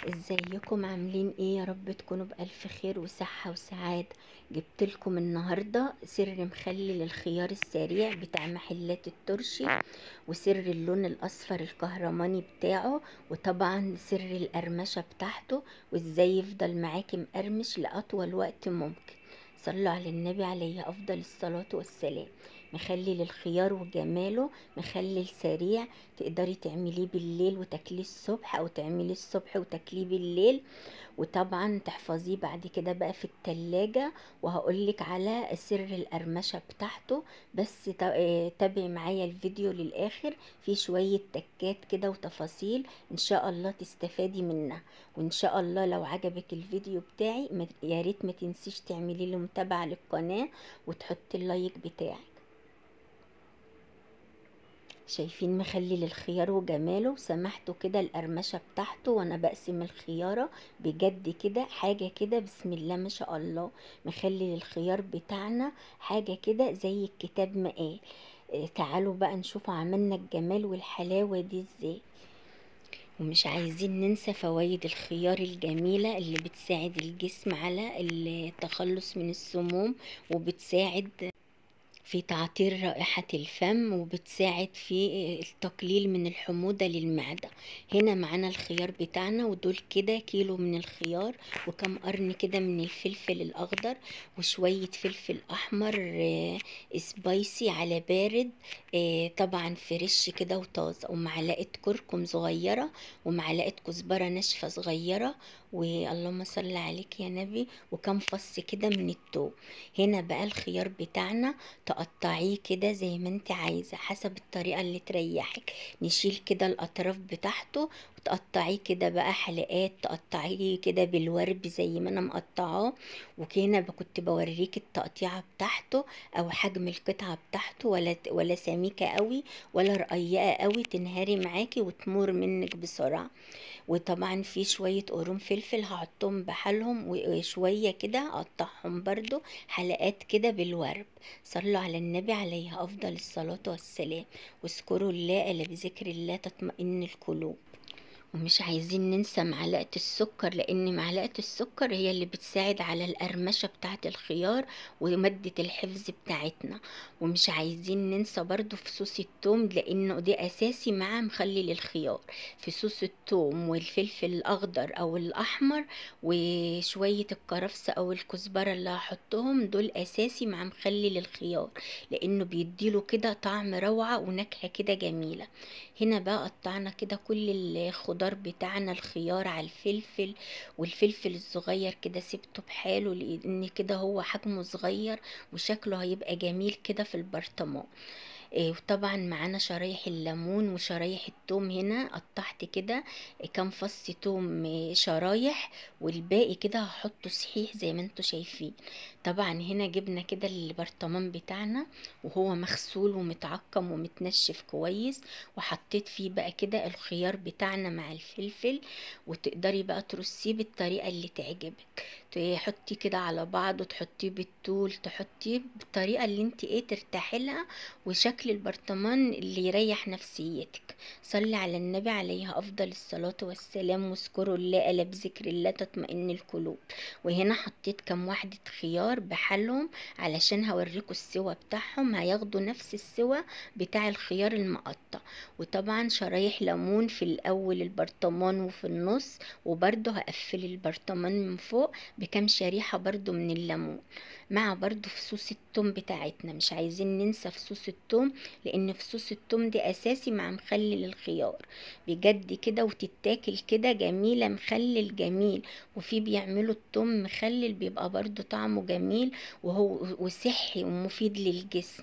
ازيكم عاملين ايه؟ يا رب تكونوا بألف خير وصحة وسعادة. جبتلكم النهاردة سر مخلل الخيار السريع بتاع محلات الترشي، وسر اللون الاصفر الكهرماني بتاعه، وطبعا سر القرمشة بتاعته، وازاي يفضل معاكي مقرمش لأطول وقت ممكن. صلوا على النبي عليه افضل الصلاة والسلام. مخلل الخيار وجماله، مخلل سريع تقدري تعمليه بالليل وتاكليه الصبح، او تعمليه الصبح وتاكليه بالليل، وطبعا تحفظيه بعد كده بقى في التلاجة. وهقولك على سر القرمشة بتاعته، بس تابعي معايا الفيديو للاخر، في شوية تكات كده وتفاصيل ان شاء الله تستفادي منها. وان شاء الله لو عجبك الفيديو بتاعي يا ريت ما تنسيش تعملي له متابعة للقناة وتحطي ال like بتاعك. شايفين مخلل الخيار وجماله، سمحته كده القرمشة بتاعته وانا بقسم الخيارة، بجد كده حاجة كده بسم الله ما شاء الله. مخلل الخيار بتاعنا حاجة كده زي الكتاب ما قال. تعالوا بقى نشوف عملنا الجمال والحلاوة دي ازاي. ومش عايزين ننسى فوائد الخيار الجميلة اللي بتساعد الجسم على التخلص من السموم، وبتساعد في تعطير رائحة الفم، وبتساعد في التقليل من الحموضة للمعدة. هنا معانا الخيار بتاعنا، ودول كده كيلو من الخيار، وكم قرن كده من الفلفل الأخضر، وشوية فلفل أحمر سبايسي على بارد، طبعا فريش كده وطازة، ومعلقة كركم صغيرة، ومعلقة كزبرة ناشفة صغيرة، واللهم صل عليك يا نبي، وكم فص كده من التوم. هنا بقى الخيار بتاعنا تقطعيه كده زي ما انت عايزة حسب الطريقة اللي تريحك. نشيل كده الأطراف بتاعته وتقطعيه كده بقى حلقات، تقطعيه كده بالورب زي ما انا مقطعاه. وكده كنت بوريك التقطيعة بتاعته او حجم القطعة بتاعته، ولا سميكة قوي ولا رقيقة قوي تنهاري معاكي وتمر منك بسرعة. وطبعا في شوية قرون فلفل هحطهم بحالهم، وشوية كده اقطعهم برضو حلقات كده بالورب. صلوا على النبي عليه افضل الصلاة والسلام، واذكروا الله الا بذكر الله تطمئن القلوب. ومش عايزين ننسى معلقة السكر، لان معلقة السكر هي اللي بتساعد على القرمشة بتاعة الخيار ومادة الحفظ بتاعتنا. ومش عايزين ننسى برضو فصوص التوم، لانه دي اساسي مع مخلل الخيار. فصوص التوم والفلفل الاخضر او الاحمر وشوية الكرفس او الكزبرة اللي هحطهم، دول اساسي مع مخلل الخيار، لانه بيديله كده طعم روعة ونكهة كده جميلة. هنا بقى قطعنا كده كل الخضار بتاعنا، الخيار على الفلفل، والفلفل الصغير كده سبته بحاله لان كده هو حجمه صغير وشكله هيبقى جميل كده في البرطمان. وطبعا معانا شرايح الليمون وشرايح التوم. هنا قطعت كده كام فص توم شرايح، والباقي كده هحطه صحيح زي ما انتوا شايفين. طبعا هنا جبنا كده البرطمان بتاعنا وهو مغسول ومتعقم ومتنشف كويس، وحطيت فيه بقى كده الخيار بتاعنا مع الفلفل. وتقدري بقى ترصيه بالطريقة اللي تعجبك، تحطي كده على بعض، وتحطيه بالطول، تحطيه بالطريقة اللي انت ايه ترتاحي لها، وشكل البرطمان اللي يريح نفسيتك. صلي على النبي عليه افضل الصلاة والسلام، واذكروا الله الا بذكر الله تطمئن القلوب. وهنا حطيت كم واحدة خيار بحالهم علشان هوريكم السوا بتاعهم، هياخدوا نفس السوا بتاع الخيار المقطع. وطبعا شرايح ليمون في الاول البرطمان وفي النص، وبرده هقفل البرطمان من فوق بكم شريحة برده من الليمون، مع برده فصوص التوم بتاعتنا. مش عايزين ننسى فصوص التوم، لان فصوص التوم دي اساسي مع مخلل الخيار بجد كده، وتتاكل كده جميلة، مخلل جميل. وفي بيعملوا التوم مخلل بيبقى برضو طعمه جميل وهو وصحي ومفيد للجسم.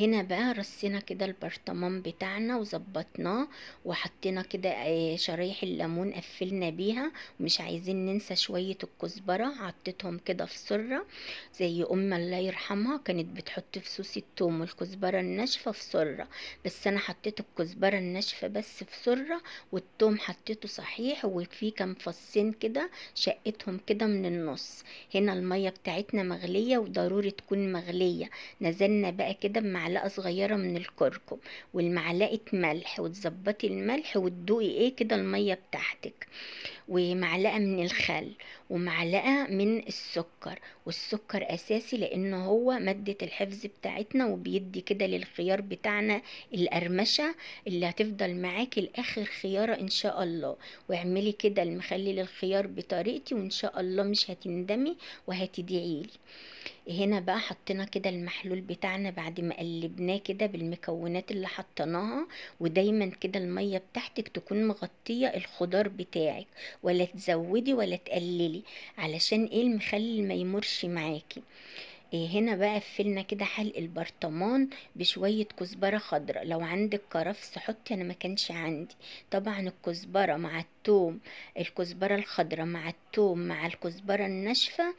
هنا بقى رصينا كده البرطمان بتاعنا وظبطناه، وحطينا كده شرايح الليمون قفلنا بيها. ومش عايزين ننسى شوية الكزبرة، حطيتهم كده في سرة زي ام الله يرحمها كانت بتحط فصوص التوم والكزبرة الناشفة في سرة، بس انا حطيت الكزبرة الناشفة بس في سرة، والتوم حطيته صحيح، وفي كام فصين كده شقتهم كده من النص. هنا المية بتاعتنا مغلية وضروري تكون مغلية. نزلنا بقى كده معلقة صغيرة من الكركم والمعلقة ملح، وتظبطي الملح وتدوقي ايه كده المية بتاعتك، ومعلقة من الخل ومعلقة من السكر. والسكر اساسي لانه هو مادة الحفظ بتاعتنا، وبيدي كده للخيار بتاعنا القرمشة اللي هتفضل معاكي لاخر خيارة ان شاء الله. واعملي كده المخلل الخيار بطريقتي وان شاء الله مش هتندمي وهتدعيلي. هنا بقى حطينا كده المحلول بتاعنا بعد ما قلبناه كده بالمكونات اللي حطيناها. ودايما كده المية بتاعتك تكون مغطية الخضار بتاعك، ولا تزودي ولا تقللي، علشان ايه المخلل ما يمرش معاكي. هنا بقى قفلنا كده حلق البرطمان بشوية كزبرة خضراء. لو عندك كرفس حطي، انا ما كانش عندي. طبعا الكزبرة مع التوم، الكزبرة الخضراء مع التوم مع الكزبرة الناشفة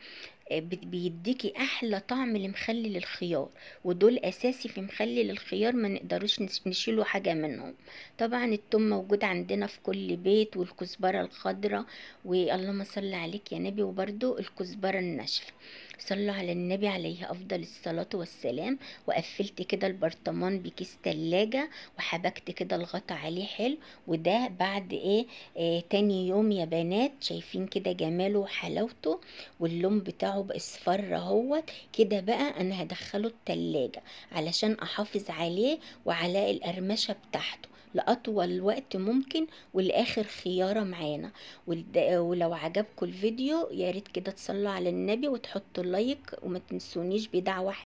بيديكي احلى طعم لمخلل الخيار، ودول اساسي في مخلل الخيار، ما نقدروش نشيلوا حاجة منهم. طبعا التوم موجود عندنا في كل بيت، والكزبرة الخضراء، واللهم صل عليك يا نبي، وبرده الكزبرة الناشفة. صلوا على النبي عليه افضل الصلاة والسلام. وقفلت كده البرطمان بكيس تلاجة وحبكت كده الغطا عليه حلو. وده بعد ايه تاني يوم يا بنات، شايفين كده جماله وحلاوته، واللون بتاعه باصفر اهوت كده. بقى انا هدخله التلاجة علشان احافظ عليه وعلى القرمشة بتاعته لأطول وقت ممكن، والآخر خيارة معانا. ولو عجبكم الفيديو يا ريت كده تصلوا على النبي وتحطوا لايك، وما تنسونيش بدعوة.